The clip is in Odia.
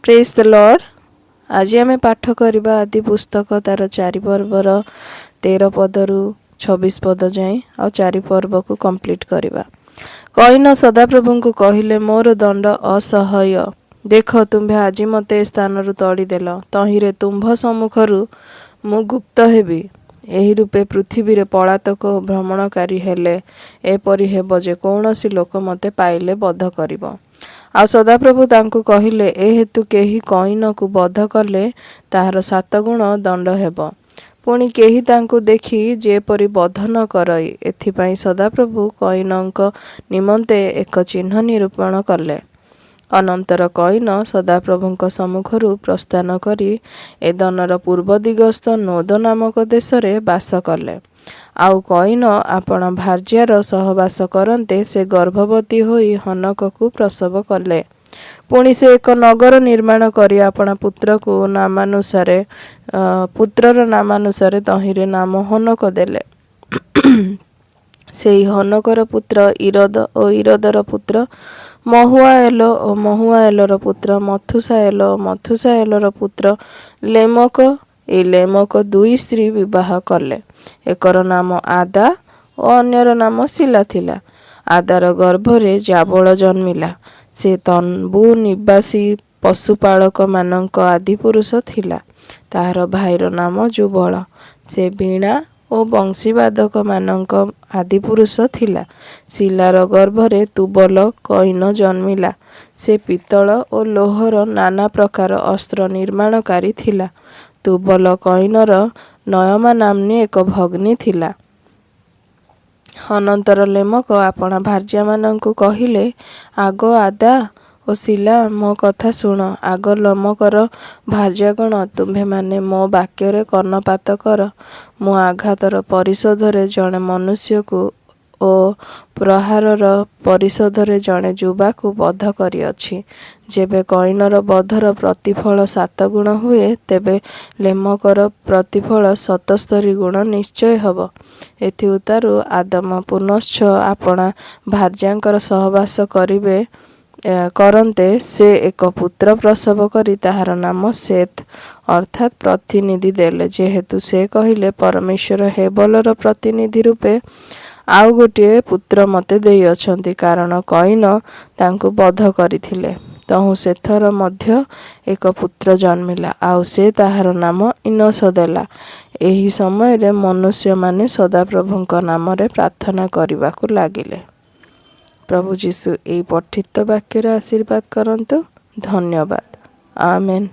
Praise the Lord. ଆଜି ଆମେ ପାଠ କରିବା ଆଦି ପୁସ୍ତକ ତାର 4 ପର୍ବର 13 ପଦରୁ 26 ପଦ ଯାଏଁ, ଆଉ 4 ପର୍ବକୁ କମ୍ପ୍ଲିଟ୍ କରିବା। କଇନ ସଦାପ୍ରଭୁଙ୍କୁ କହିଲେ, ମୋର ଦଣ୍ଡ ଅସହ୍ୟ। ଦେଖ, ତୁମ୍ଭେ ଆଜି ମୋତେ ଏ ସ୍ଥାନରୁ ତଡ଼ିଦେଲ, ତହିଁରେ ତୁମ୍ଭ ସମ୍ମୁଖରୁ ମୁଁ ଗୁପ୍ତ ହେବି। ଏହି ରୂପେ ପୃଥିବୀରେ ପଳାତକ ଓ ଭ୍ରମଣକାରୀ ହେଲେ ଏପରି ହେବ ଯେ କୌଣସି ଲୋକ ମୋତେ ପାଇଲେ ବଧ କରିବ। ଆଉ ସଦାପ୍ରଭୁ ତାଙ୍କୁ କହିଲେ, ଏ ହେତୁ କେହି କଇନକୁ ବଧ କଲେ ତାହାର ସାତଗୁଣ ଦଣ୍ଡ ହେବ। ପୁଣି କେହି ତାଙ୍କୁ ଦେଖି ଯେପରି ବଧ ନ କରଇ, ଏଥିପାଇଁ ସଦାପ୍ରଭୁ କଇନଙ୍କ ନିମନ୍ତେ ଏକ ଚିହ୍ନ ନିରୂପଣ କଲେ। ଅନନ୍ତର କଇନ ସଦାପ୍ରଭୁଙ୍କ ସମ୍ମୁଖରୁ ପ୍ରସ୍ଥାନ କରି ଏଦନର ପୂର୍ବ ଦିଗସ୍ଥ ନୋଦ ନାମକ ଦେଶରେ ବାସ କଲେ। ଆଉ କଇନ ଆପଣା ଭାର୍ଯ୍ୟାର ସହବାସ କରନ୍ତେ, ସେ ଗର୍ଭବତୀ ହୋଇ ହନୋକକୁ ପ୍ରସବ କଲେ। ପୁଣି ସେ ଏକ ନଗର ନିର୍ମାଣ କରି ଆପଣା ପୁତ୍ରକୁ ନାମାନୁସାରେ ପୁତ୍ରର ନାମାନୁସାରେ ତହିଁରେ ନାମ ହନୋକ ଦେଲେ। ସେହି ହନୋକର ପୁତ୍ର ଇରଦ ଓ ଇରଦର ପୁତ୍ର ମହୂୟାଏଲ ଓ ମହୂୟାଏଲର ପୁତ୍ର ମଥୂଶାଏଲ ଓ ମଥୂଶାଏଲର ପୁତ୍ର ଲେମକ। ଏହି ଲେମକ ଦୁଇ ସ୍ତ୍ରୀ ବିବାହ କଲେ। ଏକର ନାମ ଆଦା ଓ ଅନ୍ୟର ନାମ ଶିଲା ଥିଲା। ଆଦାର ଗର୍ଭରେ ଯାବଳ ଜନ୍ମିଲା। ସେ ତମ୍ବୁ ନିବାସୀ ପଶୁପାଳକମାନଙ୍କ ଆଦିପୁରୁଷ ଥିଲା। ତାହାର ଭାଇର ନାମ ଯୁବଳ। ସେ ବୀଣା ଓ ବଂଶୀବାଦକମାନଙ୍କ ଆଦିପୁରୁଷ ଥିଲା। ଶିଲାର ଗର୍ଭରେ ତୁବଲ କଇନ ଜନ୍ମିଲା। ସେ ପିତ୍ତଳ ଓ ଲୌହର ନାନା ପ୍ରକାର ଅସ୍ତ୍ର ନିର୍ମାଣକାରୀ ଥିଲା। ତୁବଲ କଇନର ନୟମା ନାମ୍ନୀ ଏକ ଭଗ୍ନୀ ଥିଲା। ଅନନ୍ତର ଲେମକ ଆପଣା ଭାର୍ଯ୍ୟାମାନଙ୍କୁ କହିଲେ, ଆଗୋ ଆଦା ଓ ଶିଲା, ମୋ କଥା ଶୁଣ। ଆଗୋ ଲମକର ଭାର୍ଯ୍ୟାଗଣ, ତୁମ୍ଭେମାନେ ମୋ ବାକ୍ୟରେ କର୍ଣ୍ଣପାତ କର। ମୁଁ ଆଘାତର ପରିଶୋଧରେ ଜଣେ ମନୁଷ୍ୟକୁ ଓ ପ୍ରହାରର ପରିଶୋଧରେ ଜଣେ ଯୁବାକୁ ବଧ କରିଅଛି। ଯେବେ କଇନର ବଧର ପ୍ରତିଫଳ ସାତଗୁଣ ହୁଏ, ତେବେ ଲେମକର ପ୍ରତିଫଳ 77 ଗୁଣ ନିଶ୍ଚୟ ହେବ। ଏଥିଉତ୍ତାରୁ ଆଦମ ପୁନଶ୍ଚ ଆପଣା ଭାର୍ଯ୍ୟାଙ୍କର ସହବାସ କରିବେ କରନ୍ତେ, ସେ ଏକ ପୁତ୍ର ପ୍ରସବ କରି ତାହାର ନାମ ସେତ୍ ଅର୍ଥାତ୍ ପ୍ରତିନିଧି ଦେଲେ, ଯେହେତୁ ସେ କହିଲେ, ପରମେଶ୍ୱର ହେବଲର ପ୍ରତିନିଧି ରୂପେ ଆଉ ଗୋଟିଏ ପୁତ୍ର ମୋତେ ଦେଇଅଛନ୍ତି, କାରଣ କଇନ ତାଙ୍କୁ ବଧ କରିଥିଲେ। ତହୁଁ ସେଥର ମଧ୍ୟ ଏକ ପୁତ୍ର ଜନ୍ମିଲା, ଆଉ ସେ ତାହାର ନାମ ଇନୋସ ଦେଲା। ଏହି ସମୟରେ ମନୁଷ୍ୟମାନେ ସଦାପ୍ରଭୁଙ୍କ ନାମରେ ପ୍ରାର୍ଥନା କରିବାକୁ ଲାଗିଲେ। ପ୍ରଭୁ ଯୀଶୁ ଏହି ପଠିତ ବାକ୍ୟରେ ଆଶୀର୍ବାଦ କରନ୍ତୁ। ଧନ୍ୟବାଦ। ଆମେନ୍।